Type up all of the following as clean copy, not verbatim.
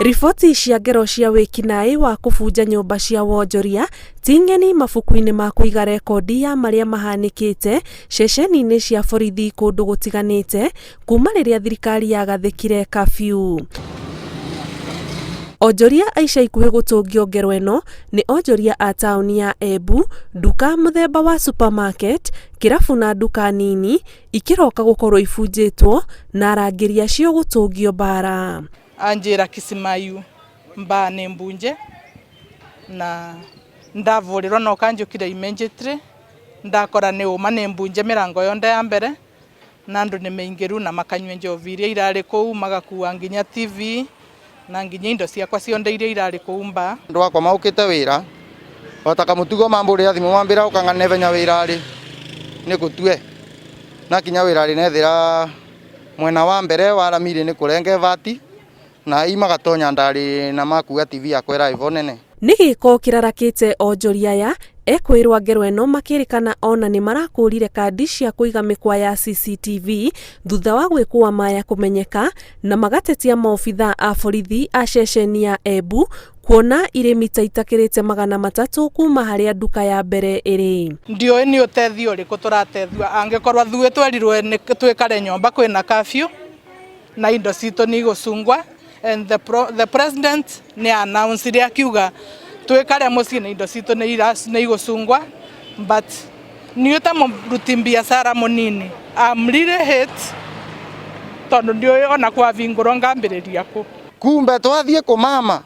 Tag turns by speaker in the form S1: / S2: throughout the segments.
S1: Riboti cia ngero cia wĩkinaĩ wa kũbunja nyũmba cia wonjoria ti ng'eni mabuku-inĩ ma kũiga rekondi ya marĩa mahanĩkĩte ceceni-inĩ cia borithi kũndũ gũtiganĩte kuma rĩrĩa thirikari yagathĩkire kabiũ. Onjoria a ica ikuhĩ gũtũngio ngero ĩno nĩ onjoria a taũni ya Embu, nduka mũthemba wa supermarket, kĩrabu na nduka nini ikĩroka gũkorwo ibunjĩtwo na arangĩri acio gũtũngio mbara.
S2: Anjĩra Kisimayu mbaa nĩ mbunje na ndavũrĩrwo no kanjũkire immediately ndakora nĩ ũma nĩ mbunje mĩrango yonthe ya mbere na andũ nĩ maingĩru na makanyua njovi iria irarĩ kũu magakua nginya TV na nginya indo ciakwa cionde iria irarĩ kũu mbaa.
S3: Andũ akwa maũkĩte wĩra ota kamũtugo mambũrĩra thimũ mambĩra ũkang'ane venya wĩra rĩ nĩ gũtue nakinya wĩra rĩ nethĩra mwena wa mbere wa ramiri nĩ kũrenge vati na ai magatonya ndarĩ na makua TV yakwa ĩrarĩ vo nene.
S1: Nĩ gĩko kĩrarakĩte onjoria aya ekwĩrwa ngero ĩno makĩrĩkana ona nĩ marakũrire kandi cia kũiga mĩkwa ya CCTV thutha wa gwĩkũa maya kũmenyeka na magatetia maobithaa a borithi a ceceni ya Embu kuona irĩ mita itakĩrĩte 300 kuma harĩa nduka ya mbere ĩrĩ.
S2: Ndiũĩ nĩ ũtethio ũrĩkũ tũratethio angĩkorwo ithuĩ twerirwo nĩ twĩkare nyũmba kwĩna curfew na indo citũ nĩ igũcungwa and the president nĩ announce akiuga twĩkare mũciĩ na indo citũ nĩ igũcungwa, but niĩ ta mũruti biacara mũnini, I'm really hate tondũ ndiũĩ ona kwabingũrwo ngambĩrĩria kũ.
S3: Kumbe twathiĩ kũmama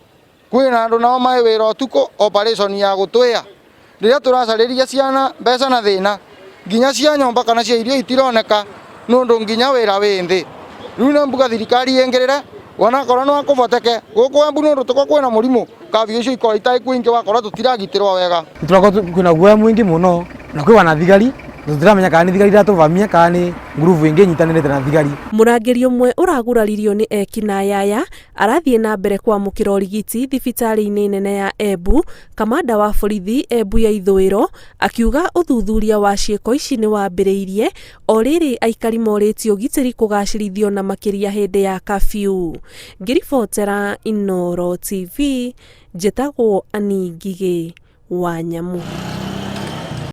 S3: kwĩna andũ nao maĩ wĩra ũtukũ operation ya gũtwĩa rĩrĩa tũracarĩria ciana mbeca na thĩna nginya cia nyũmba kana cia irio itironeka nũndũ nginya wĩra wĩ nthĩ. Rĩu nĩ mbuga thirikari ĩngĩrĩre onakorwo no kũboteke gũkũ Embu nũndũ tũko kwĩna mũrimũ kafyu icio ikorwo itarĩ kwingĩ wakorwo tũtiragitĩrwo wega.
S4: Tũrakorwo kwĩna guoya mũingĩ mũno na kwĩ wana thigari tũtiramenya kana nĩ thigari iratũvamia kana nĩ ngurubu ĩngĩ ĩnyitanĩrĩte na thigari.
S1: Mũrangĩri ũmwe ũraguraririo nĩ ekinaĩ aya arathiĩ na mbere kwamũkĩra ũrigiti thibitarĩ-inĩ nene ya Embu. Kamanda wa borithi Embu ya ithũĩro akiuga ũthuthuria wa ciĩko ici nĩ wambĩrĩirie o rĩrĩ aikari morĩtio ũgitĩri kũgacĩrithio na makĩria hĩndĩ ya kabiũ. Ngĩribotera Inooro TV, njĩtagwo Annie Ngigĩ wa Nyamu.